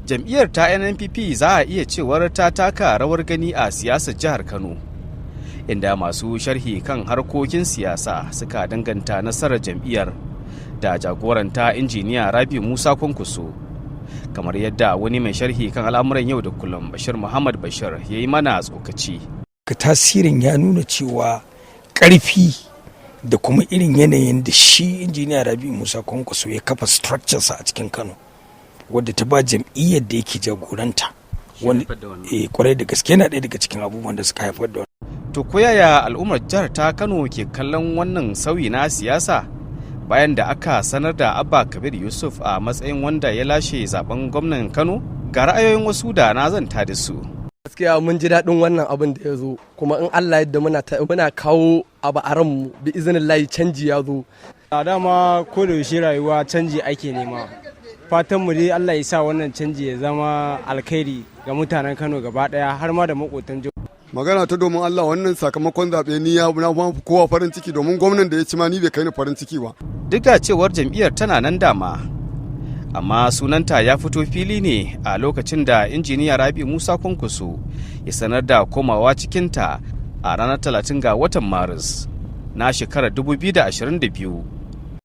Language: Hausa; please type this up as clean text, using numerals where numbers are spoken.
Jam'iyyar ta NNPP za a iya cewar ta taka rawar gani a siyasar jihar Kano, inda masu sharhi kan harkokin siyasa suka danganta nasarar jam'iyyar da jagoranta Injiniya Rabi Musa Kwankwaso, kamar yadda wani mai sharhi kan al'amuran yau da kullum, Bashir Muhammad Bashir, ya yi mana tsokaci. Tasirin ya nuna cewa ƙarfi da kuma irin yanayin da shi Injiniya Rabi Musa Kwankwaso ya kafa structures a cikin Kano, wadda ta ba jam'iyyar da yake jagoranta wani kwarai da gaske, yana ɗaya daga cikin abubuwan da suka haifar da. To, ko yaya al'ummar jihar ta Kano ke kallon wannan sauyi na siyasa bayan da aka sanar da Abba Kabir Yusuf a matsayin wanda ya lashe zaben gwamnan Kano? Ga ra'ayoyin wasu da na zanta da su. Gaskiya mun ji daɗin wannan abin da ya zo, kuma in Allah yadda muna kawo abu a ranmu, bi izinin canji ya zo. A dama ko da yaushe rayuwa canji ake nema. Fatan mu dai Allah ya sa wannan canji ya zama alkhairi ga mutanen Kano gaba daya, har ma da makotan jihohi. Magana ta domin Allah, wannan sakamakon zaɓe ni ya na kowa farin ciki, domin gwamnan da ya ci ma ni bai kai ni farin ciki ba. Duk da cewar jam'iyyar tana nan dama, amma sunanta ya fito fili ne a lokacin da Injiniya Rabi Musa Kwankwaso ya sanar da komawa cikinta a ranar 30 ga watan Maris na shekarar 2022.